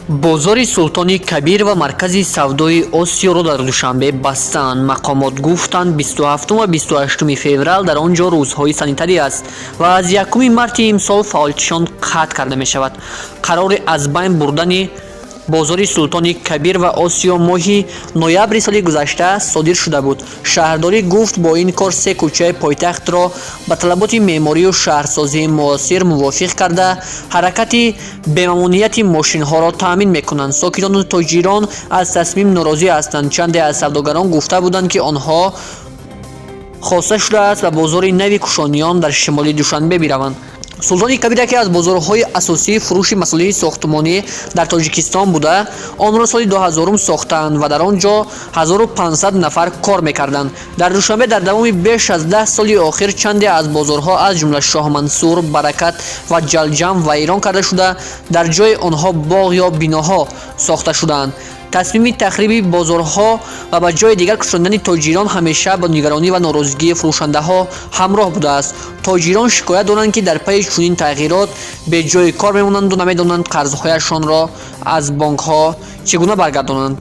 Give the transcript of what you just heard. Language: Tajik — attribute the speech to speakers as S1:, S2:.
S1: Бозори Султони Кабир ва маркази савдои Осиёро дар Душанбе бастанд. Мақомот гуфтанд, 27 ва 28 феврал дар он ҷо рӯзҳои санитарӣ аст ва аз 1 марти имсол фаъолиятшон қатъ карда мешавад. Қарори аз байн бурдани бозори Султони Кабир ва Осиё моҳи ноябри соли гузашта содир шуда буд. Шаҳрдорӣ гуфт, бо ин кор се кӯчаи пойтахтро ба талаботи меъморию шаҳрсозии муосир мувофиқ карда, ҳаракати бемамунияти мошинҳоро таъмин мекунанд. Сокинону тоҷирон аз тасмим норозӣ ҳастанд. Чанде аз савдогарон гуфта буданд, ки онҳо хоста шудааст ба бозори нави Кушониён дар шимоли Душанбе бираванд. Султони Кабир яке аз бозорҳои асосии фурӯши масолеҳи сохтмонӣ дар Тоҷикистон буда, онро соли 2000 сохтанд ва дар он ҷо 1500 нафар кор мекарданд. Дар Душанбе дар давоми беш аз 10 соли охир чанде аз бозорҳо, аз ҷумла Шоҳмансур, Баракат ва Ҷалҷам, вайрон карда шуда, дар ҷои онҳо боғ ё биноҳо сохта шудаанд. Тасмими тахриби бозорҳо ва ба ҷои дигар кушондани тоҷирон ҳамеша бо нигаронӣ ва норозигии фурӯшандаҳо ҳамроҳ будааст. Тоҷирон шикоят доранд, ки дар пайи чунин тағйирот беҷои кор мемонанду намедонанд, қарзҳояшонро аз бонкҳо чӣ гуна баргардонанд.